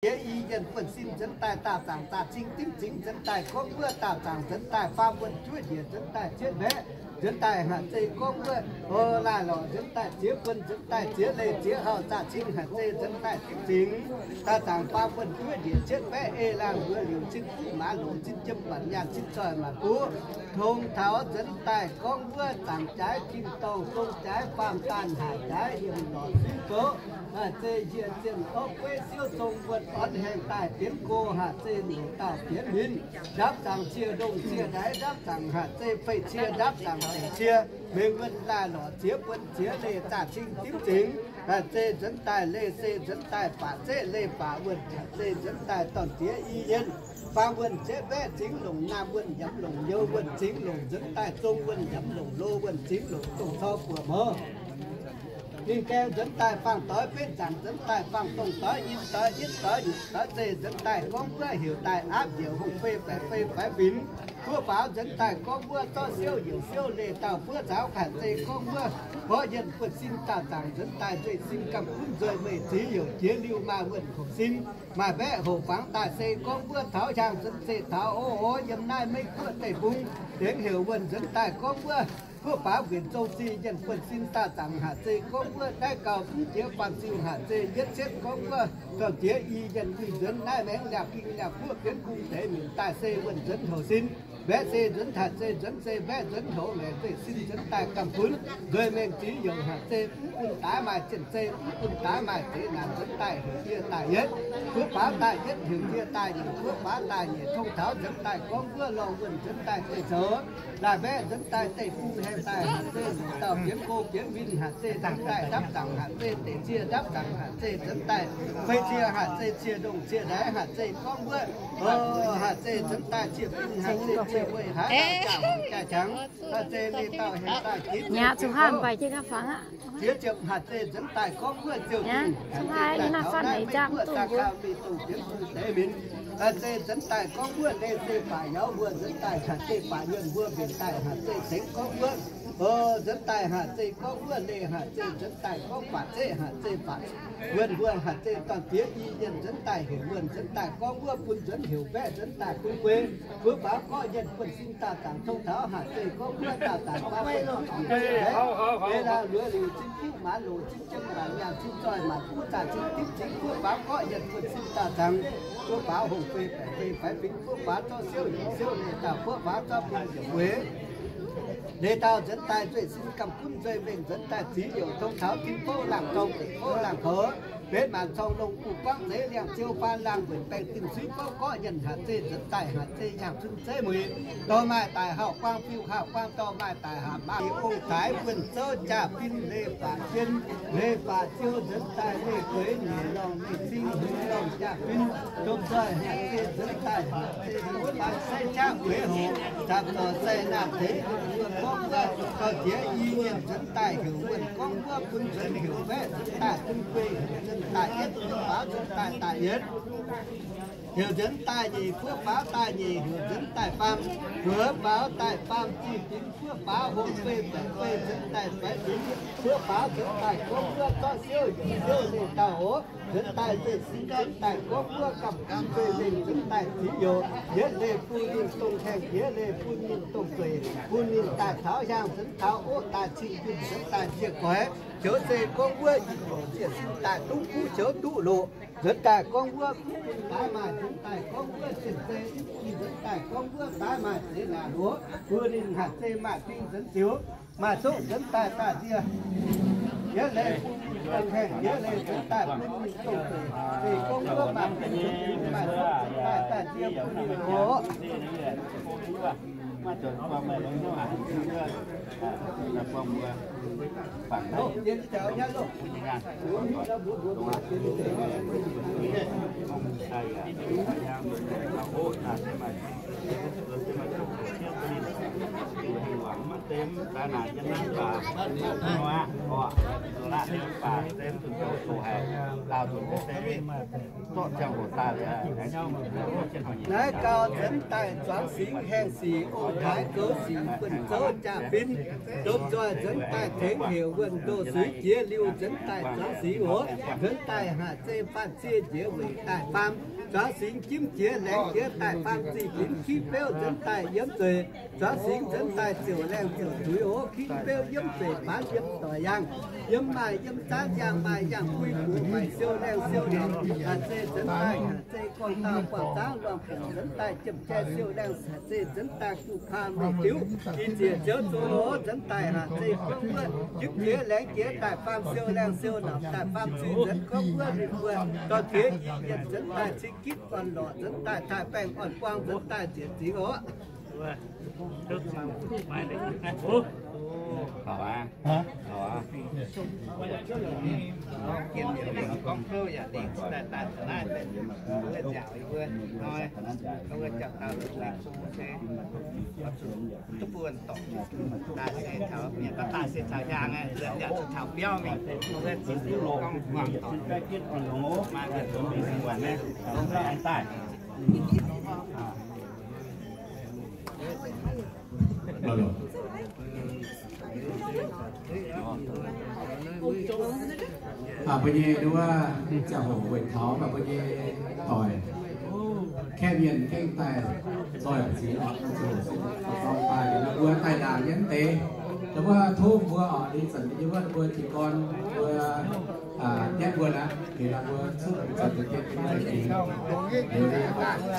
Diex i yienh buonv-sin nzuonx daaih daauh zaangc zaqc cing dimv zingx nzuonx daaih gorngv wuov daauh zaangc nzuonx daaih faam wuonh juov njiec nzuonx daaih cietv mbaeqv nzuonx daaih haac zeiz gorngv wuov, o, laaih lorqc nzuonx daaih ziex buonv nzuonx daaih ziex leih ziex hauh zaqc cing haac zeiz nzuonx daaih dimv zingx daauh zaangc faam wuonh juov njiec cietv mbaeqv ei laangh mbuox liuz cin fuqv maaz loz cin jiem mbatc nyaanh cin zoih maaz buv tong taux nzuonx daaih gorngv wuov zaangc jaaix tin-dorngh zong jaaix faam daanh haac jaaix yiem lorz suiv goqv haac zeiz njiec zienh orv gueiv siouv zong wuonh orn haengh daaih bienx go haac zeiz nyeic dauh bienx minv ndapv zaangc cie ndongh cie ndaix ndapv zaangc haac zeiz fei cie ndapv zaangc deic cie mengh wuonh laaih lorqc ziex buonv ziex leih zaqc cing dimv zingx haac zeiz nzuonx daaih leih se nzuonx daaih baac zeqv leih baac wuonh haac zeiz nzuonx daaih dorn-diex i yienh faam wuonh ziepv mbaeqv zingx longc naamh wuonh yamv longc nyouz wuonh zingx longc nzuonx daaih zong wuonh yamv longc lo wuonh zingx longc dongh cor buoqc mouz. Ninh gaeng nzuonx daaih faang doix betv zaangc nzuonx daaih faang dongh doix nyim doix yietv doix nyeic doix zeiz nzuonx daaih gorngv wuov heuc daaih aapv njiec hungh fei baeqc fei faix finx. Buov faaux nzuonx daaih gorngv wuov zorqv siouv youc siouv leih dauh buov zaux haac zeiz gorngv wuov gorqv yienh buonv-sin daauh zaangc nzuonx daaih nzueih sin gamh gunv nzueih meih ziv youc jiex liuh maaih wuonh hoc sin maaih mbaeqv hoc fangx daaih se gorngv wuov taux hiaang nzuonx se taux o, o, yiem naaiv Meiv Guoqv deic-bung dengx heuc wuonh nzuonx daaih gorngv wuov buov faaux nquenc zong zih yienh buonv-sin daauh zaangc haac zeiz gorngv wuov naaiv gauh mv jiex faam-ziuh haac zeiz yietv cietv gorngv wuov dorn-diex i yienh winh nzuonx naaiv maengx liaauh ging liaauh guoqv bienv bung deix minc daaih se wuonh nzuonx hoc sin mbaeqv se nzuonx haac zeiz nzuonx se mbaeqv nzuonx hoc maengx zeiv sin nzuonx daaih gamh gunv nzueih mengh ziv youc haac zeiz mv bun daaix maaih zienh zeiv mv bun daaix maaih zeix naanc nzuonx daaih heuc ndie daaih yietv. Buov faaux daaih yietv heuc ndie daaih nyeic buov faaux daaih nyeic tong taux nzuonx daaih gorngv wuov lorngh wuonh nzuonx daaih zeiv zoux laaih mbaeqv nzuonx daaih deic bung haengh daaih haac zeiz nyeic dauh bienx go bienx winh haac zeiz nzuonx daaih ndapv zaangc haac zeiz deic cie ndapv zaangc haac zeiz nzuonx daaih fei cie haac zeiz cie ndongh cie ndaix haac zeiz gorngv wuov, o, haac zeiz nzuonx daaih cie bung haac zeiz cie weih haaix dauh jaa-hungh jaa-qangx haac zeiz leih dauh haengh daaih jiex zuqc hnangv jiex ziepc haac zeiz nzuonx daaih gorngv wuov ziouc dingh haac zeiz daaih taux naaiv Meiv Guoqv zaah gau mingh dongh bienx bung deix minc. Haac zeiz nzuonx daaih gorngv wuov leih se baac yaauz mbuo nzuonx daaih haac zeiz baac nyuonh mbuo mbenc daaih haac zeiz tengx gorngv wuov, o, nzuonx daaih haac zeiz gorngv wuov leih haac zeiz nzuonx daaih gorngv baac zeqv haac zeiz baac wuonh mbuo haac zeiz dorn-diex i yienh nzuonx daaih heuc wuonh nzuonx daaih gorngv wuov bun nzuonx heuc mbaeqv nzuonx daaih bun guei. Buov faaux gorqv yienh buonv-sin daauh zaangc tong taux haac zeiz gorngv wuov daauh zaangc faaux mbaeqv ei laangh luoz liuz cin fuqv maaz loz cin jiem maanc nyaanh cin zoih maanc buv zaah cin dimv zingx buov faaux gorqv yienh buonv-sin daauh zaangc. Buov faaux hungh fei baeqc fei faix fingx buov faaux zorqv siouv youc siouv leih dauh buov faaux zorqv bung youc weic leih dauh nzuonx daaih nzueih sin gamh gunv nzueih mengh nzuonx daaih ziv youc tong taux tin fouv laangh zorng deic fouv laangh koux benx maanc corng longh uqv guangv zeix liangh ziou faan laangh mbuenc baengh zinh suiv fouv gorqv yienh haac zeiz nzuonx daaih haac zeiz yangh cun zeiv mueiz dorh maaih daic hauh guang fiuv hauh guang dorh maaih daic haac maaih ong-taaix wuonh zouv jaa-fin leih baac jien leih baac ziou nzuonx daaih leih gueix nyeic lorngh leih cing hmz lorngh jaa-fin domh nzoih haac zeiz nzuonx daaih haac zeiz mbuov laangh saiv qaqv gueix hoc zaapc zorc sai naamh deix wuonh gorngv wuov gauh jiex i yienh nzuonx daaih heuc wuonh gorngv wuov bun nzuonx heuc mbaeqv nzuonx daaih bun guei heuc nzuonx daaih yietv bun faaux nzuonx daaih daaih yietv heuc nzuonx daaih nyeic buov faaux daaih nyeic heuc nzuonx daaih faam, buov faaux daaih faam zih binx buov faaux hopv fei baeqc fei nzuonx daaih faix binx buov faaux nzuonx daaih gorngv wuov zorqv siouv youc siouv leih dauh oc. Nzuonx daaih nzueih sin nzuonx daaih gorngv wuov gamh gunv nzueih mengh nzuonx daaih ziv youc yietv leih bun ninh dongh haengh jiex leih bun ninh dongh zueic bun ninh daaih taux hiaang nzuonx taux oqv daaih cing junh nzuonx daaih nziec goix. Joux se gorngv wuov ih ziec sin daaih duqv kuv joux duqv loqc. Nzuonx daaih gorngv wuov kuv bun daaih maaih nzuonx daaih gorngv wuov zinh zeiv mv bun nzuonx daaih gorngv wuov daaih maaih zeix naanc oc. Bun ninh haac zeiv maaih ding nzuonx ziux maaih zoqv nzuonx daaih daaih nzie yietv leih bun ninh dongh haengh yietv leih nzuonx daaih bun ninh dongh zueic se gorngv wuov maaih ding nzuonx ziux maaih zoqv nzuonx daaih daaih nzie bun ninh oc. Naaiv gau nzuonx daaih zuangx singx haengh sic, ong-taaix goux sic, buonv-zouv jaa-fin, domh nzoih nzuonx daaih tengx heuc wuonh ndoh suiv jiex liuz nzuonx daaih zuangx singx oc. Nzuonx daaih haac zeiz faanh zie njiec weic daaih faam, zuangx singx jimv jiex laengz jiex daaih faam zih binc kiv beuv nzuonx daaih yiem zueiz, zuangx singx nzuonx daaih ziouc laengh ziouc zuiz oc. Kiv beuv yiem zueiz faanx yiem doic yaangh, yiem maaih yiem zaanv yaangh maaih yaangh bui gux, maaih siou laengh siou norqc, haac zeiz nzuonx daaih haac zeiz gorngv daauh buangh zaangv luangh buonc nzuonx daaih jiem jai siou laengh haac zeiz nzuonx daaih guv kaa meih diuv, i ziec ziouv zoh oc. Nzuonx daaih haac zeiz gorngv wuov jimv jiex laengz jiex daaih faam siou laengh siou norqc daaih faam zinh nzuonx gorngv wuov ninh mbuo dorh jiex i yienc nzuonx daaih cing gitv orn-lorqc nzuonx daaih taaih baengh orn-buang nzuonx daaih ziec zingx oc. Mbuo nyei nduov ziangh hoc weic taux mbuo nyei doic kaeqv mienh gengh daaih zoih ziex oc, daaih mbuo daaih ndaangc nyei mv deix, mbuo tov mbuo oc, ninh zanc nyei wuov mbuo jiez gorn mbuo nyatv mbuo aqv, ninh mbuo cuotv zanc nyei dien mbuo daaih jiex, liuz ninh daaih caux mbuo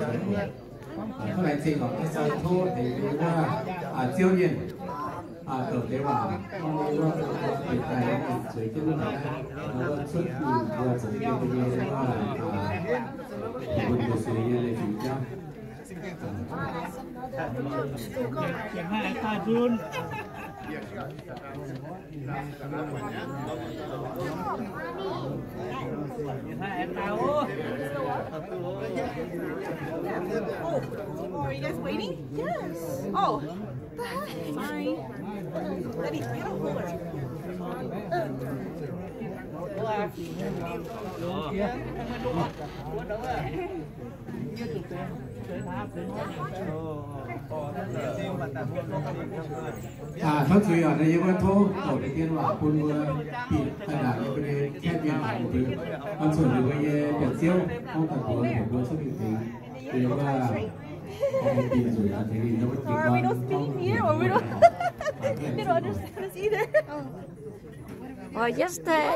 dorngx. Aa, tov laengz zingh oc, aa, tov deix wuov, aa, ziouv mienh, aa, douc deix waac, wuov, wuov, wuov, bieqc daaih zueiz jienv wuov, wuov, cuotv mbuo zoux mienh nyei wuov, aa, bun mbuo sueih nyei leiz-fingx jauv. Oh, are you guys waiting? Yes. Oh, sorry. Let me get a hold of her. Aa, tov zuiz oc, yie mbuo tov douc deix dien waac bun mbuo bieqc daaih ndaangc yie mbuo nyei kaeqv mienh haic mbuo, aa, cuotv liuz mbuo nyei biauv-ziouv gorngv daaih mbuox heuc mbuo cuotv mingh tengx, yie mbuo dingh nzunc tengx ninh mbuo jiez gorn gorngv. Well, just, uh,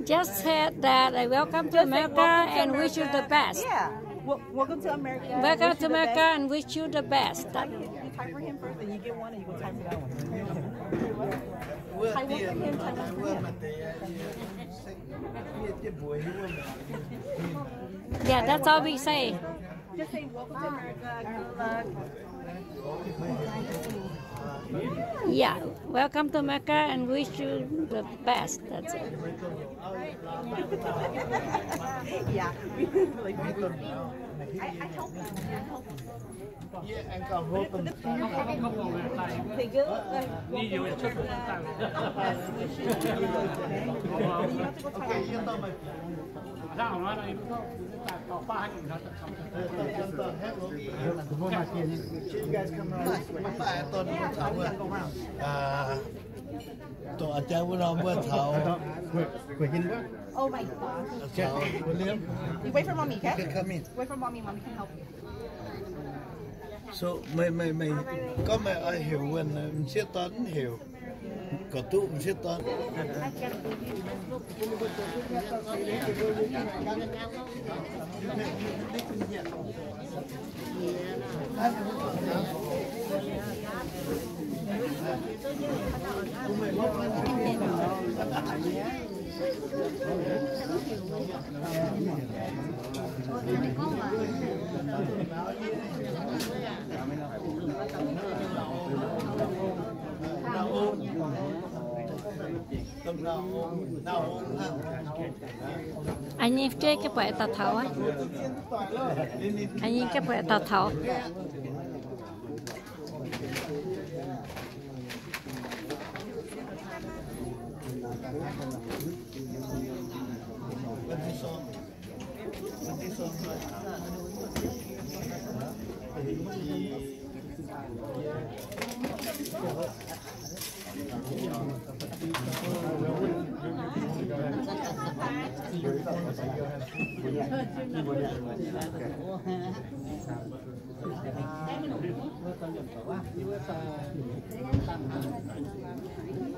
just said that, uh, welcome to America and wish you the best. Yeah. Wel-, welcome to America. Welcome to America and wish you the best. You type for him first, and you get one, and you go type for that one. Type one for him, type one for him. Yeah, that's all we say. Just say, "Welcome to America. Good luck." Yeah, welcome to America and wish you the best. That's it. Yeah. Like, I, I help them. I help them. Oh my God. Okay. You wait for mommy, okay? Wait for mommy. Mommy can help you. So, meih, meih, meih gorngv meih oix heuc wuonh, m'sieqv dorn mv heuc. Gorqv duqv m'sieqv dorn. Aa, nyei fiev ga'buatc daaih taux aqv. Aa, nyei ga'buatc daaih taux. Thank you.